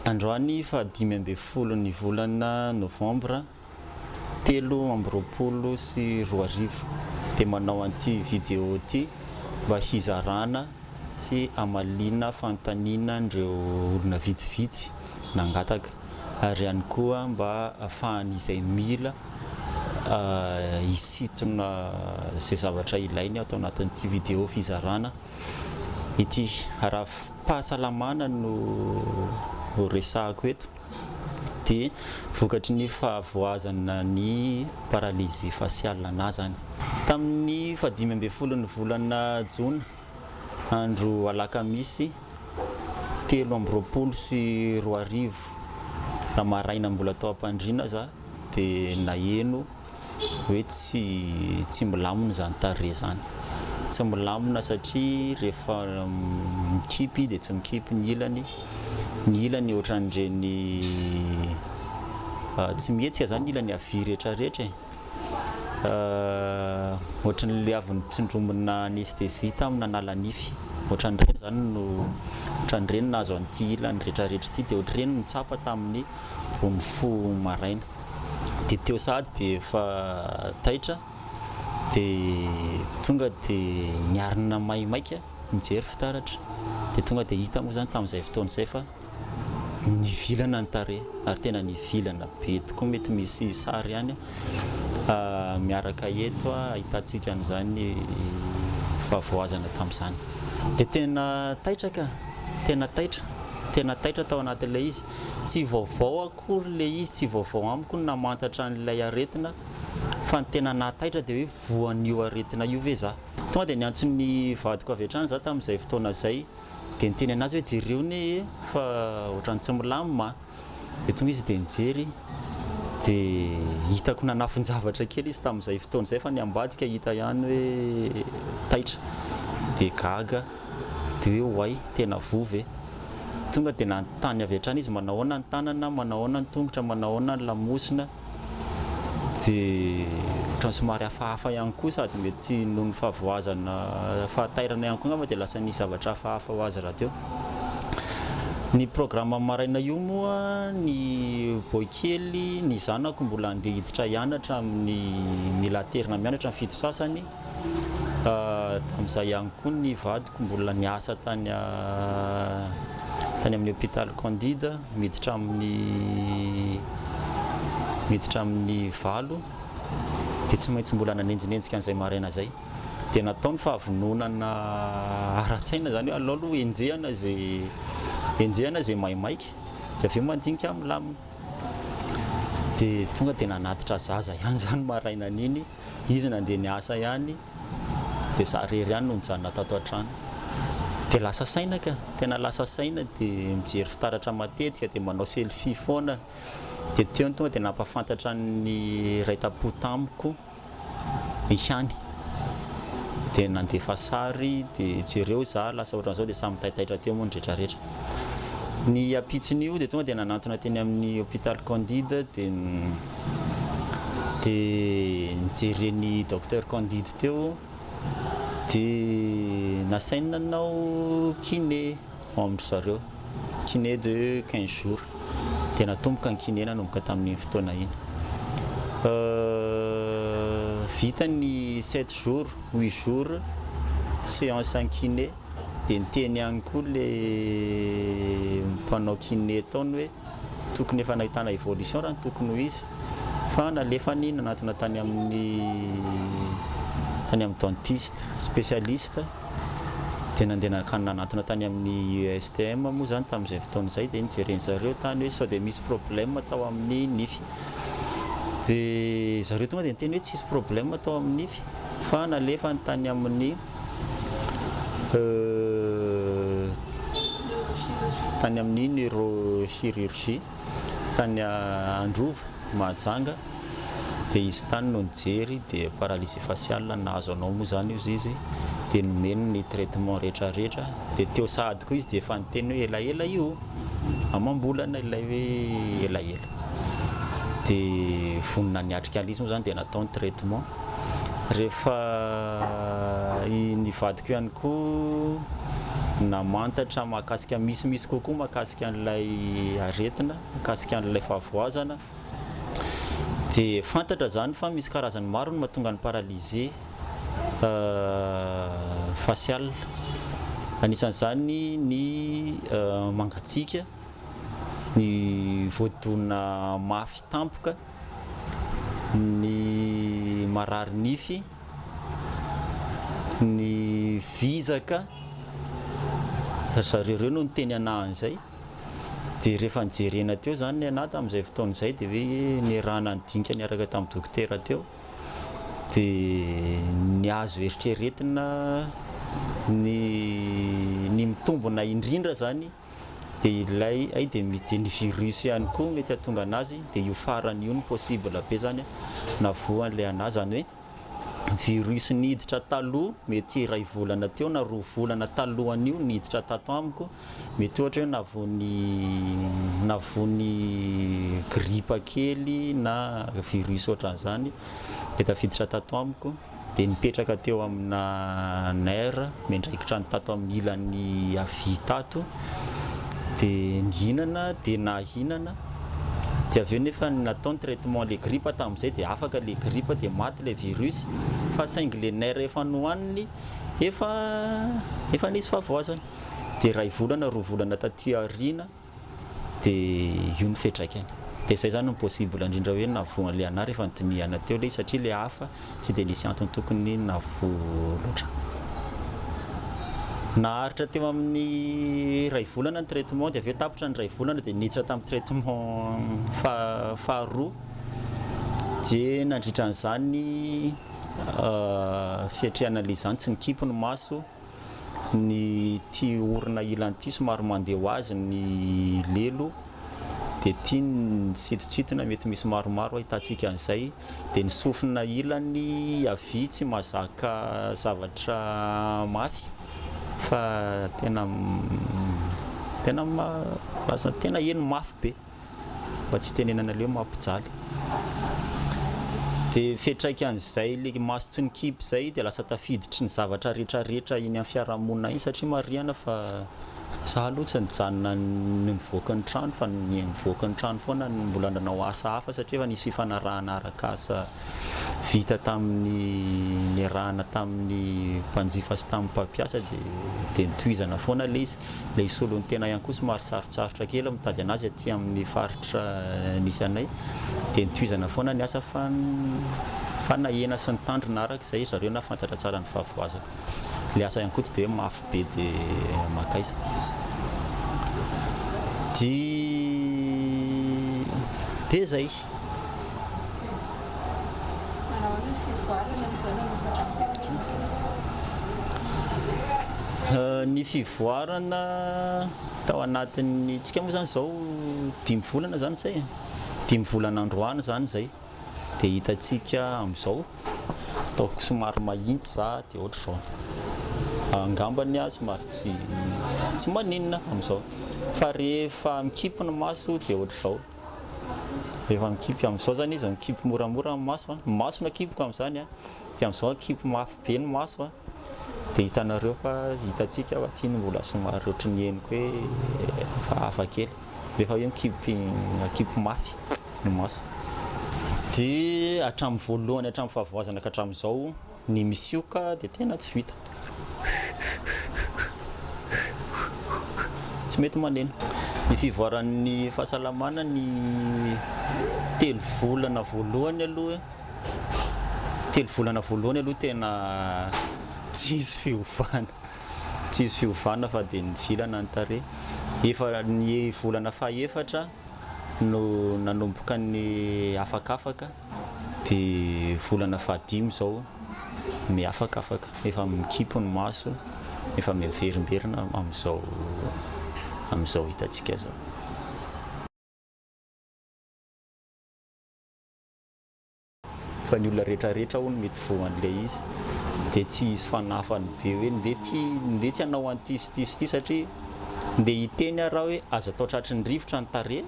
Androany faha 15 ny volana novambra 2023 dia manao an'ity vidéo ity mba hizarana sy hamaliana fanontaniana an'ireo olona vitsivitsy nangataka ary ihany koa mba ahafahan'izay mila hisintona izay zavatra ilainy ato anatin'ity vidéo fizarana ity. Raha fahasalamana no resahako eto dia vokatry ny fahavoazana ny paralysie faciale anà zany. Tamin'ny fahadimy ambin'ny folon'ny volana jona, andro alakamisy 2023, raha maraina mbola tao am-pandriana za dia naheno hoe tsy tsy milamina izany tarehy izany. Tsy milamina satria rehefa mikipy dia tsy mikipy ny ilany, ny ilany ohatran'ireny tsy mihetsika izany ny ilany havia rehetra rehetra e. Ohatran'ilay avy notsindromina anesthésie tamin'ny nanala nify, ohatran'ireny izany no ohatran'ireny nahazo an'ity ilany rehetra rehetra ity dia ohatr'ireny no tsapa tamin'ny vao nifoha maraina. Dia teo sahady dia efa taitra dia tonga dia niarina maimaika nijery fitaratra. Dia tonga dia hita moa izany tamin'izay fotoana izay fa nivilana ny tarehy ary tena nivilana be tokoa. Mety misy sary ihany miaraka eto ahitantsika an'izany fahavoazana tamin'izany. Dia tena taitra ka, tena taitra, tena taitra tao anatin'ilay izy. Tsy vaovao akory ilay izy, tsy vaovao amiko ny namantatra an'ilay aretina fa ny tena nahataitra dia hoe voan'io aretina io ve za? Tonga dia niantso ny vadiko avy hatrany za tamin'izay fotoana izay dia niteny an'azy hoe jereo anie e fa ohatran'ny tsy milamina a! Dia tonga izy dia nijery dia hitako nanafin-javatra kely izy tamin'izay fotoana izay fa ny ambadika hita ihany hoe taitra dia gaga. Dia hoe oay, tena voa ve? Tonga dia nanontany avy hatrany izy, manao ahoana ny tanana, manao ahoana ny tongotra, manao ahoana ny lamosina. Dia ohatran'ny somary hafahafa ihany koa sady mety noho ny fahavoazana, fahatairana ihany koa angamba dia lasa nisy zavatra hafahafa ho azy rahateo. Ny programme maraina io moa ny boy kely, ny zanako mbola handeha hiditra hianatra amin'ny mila aterina mianatra amin'ny fito sasany. Tamin'izay ihany koa ny vadiko mbola niasa tany tany amin'ny hôpital Candide miditra amin'ny miditra amin'ny valo dia tsy maintsy mbola nanenjinenjika an'izay maraina izay. Dia natao ny fahavononana ara-tsaina izany hoe aleo aloha enjehana izay enjehana izay maimaika dia avy eo mandinika milamina. Dia tonga dia nanatitra zaza ihany izany marainan'iny. Izy nandeha niasa ihany dia za rery ihany no nijanona tato an-trano. Dia lasa saina ka, tena lasa saina dia mijery fitaratra matetika dia manao selfie foana. Dia teo no tonga dia nampahafantatra ny iray tam-po tamiko ihany. Dia nandefa sary dia jereo za lasa ohatran'izao dia samy taitaitra teo moa ny retraretra. Ny ampitson'io dia tonga dia nanantona teny amin'ny hôpital Candide dia Dia nijeren'i Docteur Candide teo dia nasainy nanao kiné ao amin-dry zareo, kiné de 15 jours. Dia natomboka ny kiné nanomboka tamin'iny fotoana iny. Vita ny sept jours, huit jours séance en kiné dia niteny ihany koa ilay mpanao kiné tao ny hoe Tokony efa nahitana évolution raha ny tokony ho izy fa nalefany nanatona tany amin'ny tany amin'ny dentiste spécialiste dia nandeha nankany nanatona tany amin'ny IESTM moa izany tamin'izay fotoana izay dia nijeren'ny zareo tany hoe sao dia misy problème tao amin'ny nify dia zareo tonga dia niteny hoe tsisy problème tao amin'ny nify fa nalefany tany amin'ny Tany amin'ny neurochirurgie tany Androva, Mahajanga, dia izy tany no nijery dia paralysie faciale no nahazo anao moa izany hozy izy dia nomeny ny traitement rehetra rehetra dia teo sahady koa izy dia efa niteny hoe elaela io amam-bolana ilay hoe elaela dia vonona niatrika an'ilay izy moa izany dia natao ny traitement. Rehefa ny vadiko ihany koa Namantatra mahakasika misimisy kokoa mahakasika an'ilay aretina, mahakasika an'ilay fahavoazana. Dia fantatra izany fa misy karazany maro ny mahatonga ny paralysie faciale. Anisan'izany ny mangatsiaka, ny voadona mafy tampoka, ny marary nify, ny vizaka. Ry zareo ireo no niteny anah an'izay. Dia rehefa nijerena teo izany ny anah tamin'izay fotoana izay dia hoe niarahana nidinika niaraka tamin'ny dokotera teo dia ny azo eritreretina ny ny mitombina indrindra izany dia ilay hay dia dia ny virus ihany koa mety hahatonga anazy dia io farany io no possible be izany nahavoa an'ilay anah izany hoe Virus niditra taloha, mety iray volana teo na roa volana talohan'io niditra tato amiko, mety ohatra hoe nahavoan'ny nahavoan'ny gripa kely na virus ohatran'izany dia tafiditra tato amiko dia nipetraka teo amina nerf miandraikitra ny tato amin'ny ilany havia tato dia nihinana dia nahinana Dia avy eo nefa natao ny traitement le grippe tamin'izay dia afaka le grippe dia maty ilay virus fa saingy le nerf efa nohaniny efa efa nisy fahavoazana. Dia iray volana roa volana taty aoriana dia io ny fiantraikany. Dia izay izany no possible indrindra hoe nahavoa an'ilay anah rehefa nodinihana teo ilay izy satria ilay hafa Tsy dia nisy antony tokony nahavoa loatra. Naharitra teo amin'ny iray volana ny traitement dia avy eo tapitra ny iray volana dia niditra tamin'ny traitement faharoa dia nandritra an'izany fiatrehana an'ilay izany tsy nikipy ny maso. Ny ity orona ilany ity somary mandeha ho azy ny lelo dia ity ny sintontsintona mety misy maromaro ahitantsika an'izay dia ny sofina ilany havia tsy mahazaka zavatra mafy fa tena tena lasa tena heno mafy be. Mba tsy hitenenana aleo mampijaly. Dia fiantraikan'izay le maso tsy mikipy izay dia lasa tafiditry ny zavatra retraretra eny amin'ny fiarahamonina iny satria marihana fa za aloha tsy nijanona nivoaka ny trano fa nivoaka ny trano foana mbola nanao asa hafa satria efa nisy fifanarahana arak'asa vita tamin'ny niarahana tamin'ny mpanjifa sy tamin'ny mpampiasa dia dia notohizana foana ilay izy. Ilay solon'ny tena ihany koa somary sarotsarotra kely mitady anazy aty amin'ny faritra nisy anay dia notohizana foana ny asa fa fa nahena sy nitandrina araka izay zareo nahafantatra tsara ny fahavoazako. Ilay asa ihany koa tsy dia hoe mafy be dia mankaiza. Dia dia izay. Manao ahoana ny fivoarana amin'izao nanomboka hatramin'izay ianao? Ny fivoarana tao anatin'ny, tsika moa izany izao dimy volana izany izay e, dimy volana androany izany izay dia hitantsika amin'izao, ataoko somary mahitsy za dia ohatr'izao, angambany aho somary tsy tsy maninona amin'izao fa rehefa mikipy ny maso dia ohatr'izao. Rehefa mikipy amin'izao zany izy mikipy moramora ny maso an, ny maso no akipiko amin'izany an, dia amin'izao akipy mafy be ny maso an, dia hitanareo fa hitantsika fa ity no mbola somary ohatry ny henoko hoe hafahafa kely, rehefa hoe mikipy akipy mafy ny maso. Dia hatramin'ny voalohany hatramin'ny fahavoazana ka hatramin'izao ny misioka dia tena tsy vita. Tsy mety maneno. Ny fivoaran'ny fahasalamana ny telo volana voalohany aloha, telo volana voalohany aloha tena tsisy fiovana, tsisy fiovana fa dia nivilana ny tarehy. Efa ny volana fahefatra no nanomboka ny afakafaka. Dia volana fahadimy izao miafakafaka, efa mikipy ny maso, efa miverimberina amin'izao amin'izao hitantsika izao. Fa ny olona rehetra rehetra hono mety voan'ilay izy dia tsy hisy fanafany be hoe ndeha ty ndeha tsy hanao an'ity sy ity sy ity satria ndeha hiteny ary aho hoe aza atao tratry ny rivotra ny tarehy,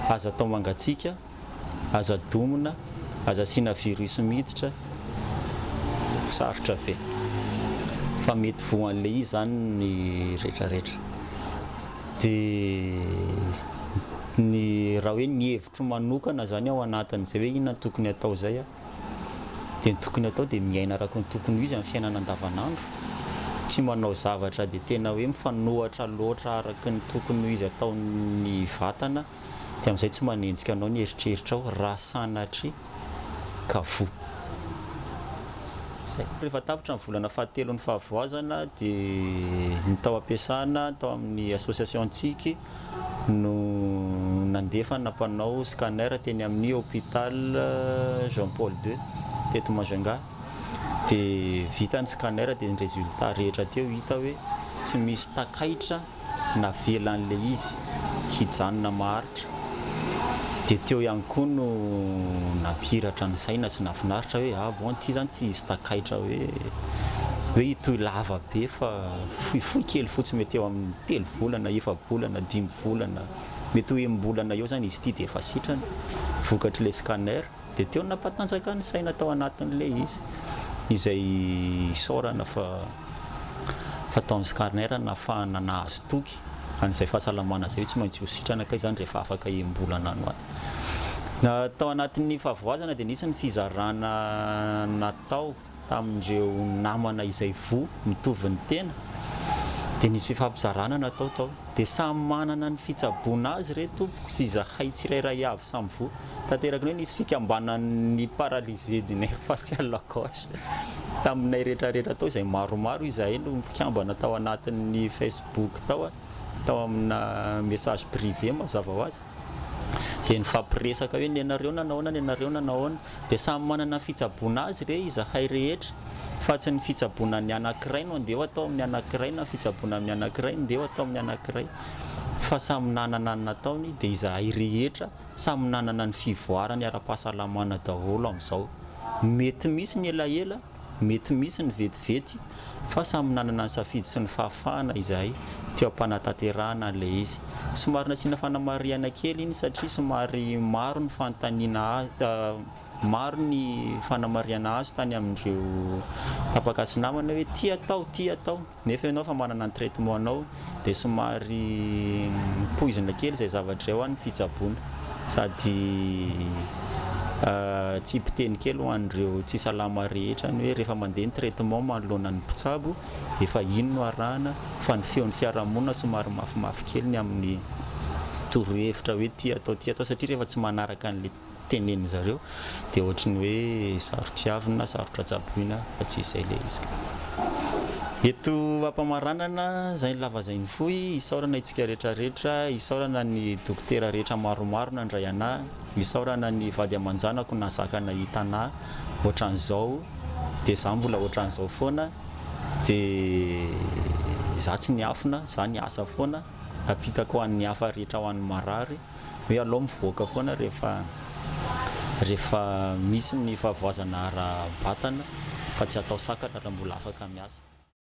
aza atao mangatsiaka. Aza domina, aza asiana virus miditra, sarotra be. Fa mety voan'ilay izy izany ny rehetrarehetra. Dia ny raha hoe ny hevitro manokana izany ao anatin'izay hoe inona no tokony hatao izay an, dia ny tokony hatao dia miaina araka ny tokony ho izy amin'ny fiainana andavanandro, tsy manao zavatra dia tena hoe mifanohatra loatra araka ny tokony ho izy ataon'ny vatana, dia amin'izay tsy manenjika anao ny eritreritrao raha sanatria ka voa. Izay. Rehefa tapitra ny volana fahatelon'ny fahavoazana dia ny tao am-piasana, tao amin'ny association Tsiky no nandefa nampanao scanner teny amin'ny hôpital Jean Paul ii teto Majunga dia vita ny scanner dia ny résultat rehetra teo hita hoe tsy misy takaitra navelan'ilay izy hijanona maharitra dia teo ihany koa no nampihiratra ny saina sy nahafinaritra hoe ah bon ity zany tsy hisy takaitra hoe hoe hitohy lava be fa fohifohy kely fotsiny mety eo amin'ny telo volana, efa-bolana, dimy volana, mety ho enim-bolana eo zany izy ity dia efa sitrana vokatr'ilay scanner. Dia teo no nampatanjaka ny saina tao anatin'ilay izy, izay isaorana fa fa tao amin'ny scanner no nahafahana nahazo toky an'izay fahasalamana izay hoe tsy maintsy ho sitrana kay izany rehefa afaka enim-bolana any ho any. Tao anatin'ny fahavoazana dia nisy ny fizarana natao tamin'ireo namana izay voa mitovy ny tena dia nisy fifampizarana natao tao dia samy manana ny fitsaboana azy re tompoko izahay tsirairay avy samy voa tanteraky ny hoe nisy fikambanan'ny paralysé du nerf facial gauche taminay rehetrarehetra tao izay maromaro izahay no mpikambana tao anatin'ny facebook tao tao amina message privé mazava ho azy Dia nifampiresaka hoe nenareo nanahoana nenareo nanahoana. Dia samy manana ny fitsaboana azy re izahay rehetra fa tsy ny fitsaboana ny anankiray no andeha ho atao amin'ny anankiray na fitsaboana amin'ny anankiray no ndeha ho atao amin'ny anankiray fa samy nanana ny nataony dia izahay rehetra samy nanana ny fivoarany ara-pahasalamana daholo amin'izao. Mety misy ny elaela. Mety misy ny vetivety fa samy nanana ny safidy sy ny fahafahana izahay teo am-panatanterahana an'ilay izy. Somary nasiana fanamarihana kely iny satria somary maro ny fanontaniana maro ny fanamarihana azo tany amin'ireo tapaka sy namana hoe ity atao, ity atao, nefa ianao efa manana ny traitement anao dia somary poizina kely izay zavatra izay ho an'ny fitsaboana sady tsy mpiteny kely ho an'ireo tsy salama rehetra ny hoe rehefa mandeha ny traitement manoloana ny mpitsabo dia efa iny no arahana fa ny feon'ny fiarahamonina somary mafimafy kely ny amin'ny torohevitra hoe ity atao ity atao satria rehefa tsy manaraka an'ilay tenenin zareo dia ohatry ny hoe saro-tiavina, sarotra tsaboina fa tsy izay ilay izy ka. Eto ampamaranana izay ny lava izay ny fohy, isaorana itsika rehetra rehetra, isaorana ny dokotera rehetra maromaro nandray anah, isaorana ny vady aman-janako nahazaka nahita anah ohatran'izao dia za mbola ohatran'izao foana dia za tsy niafina, za niasa foana, ampitako ho an'ny hafa rehetra ho an'ny marary. Hoe alao mivoaka foana rehefa rehefa misy ny fahavoazana ara-batana fa tsy atao sakana raha mbola afaka miasa.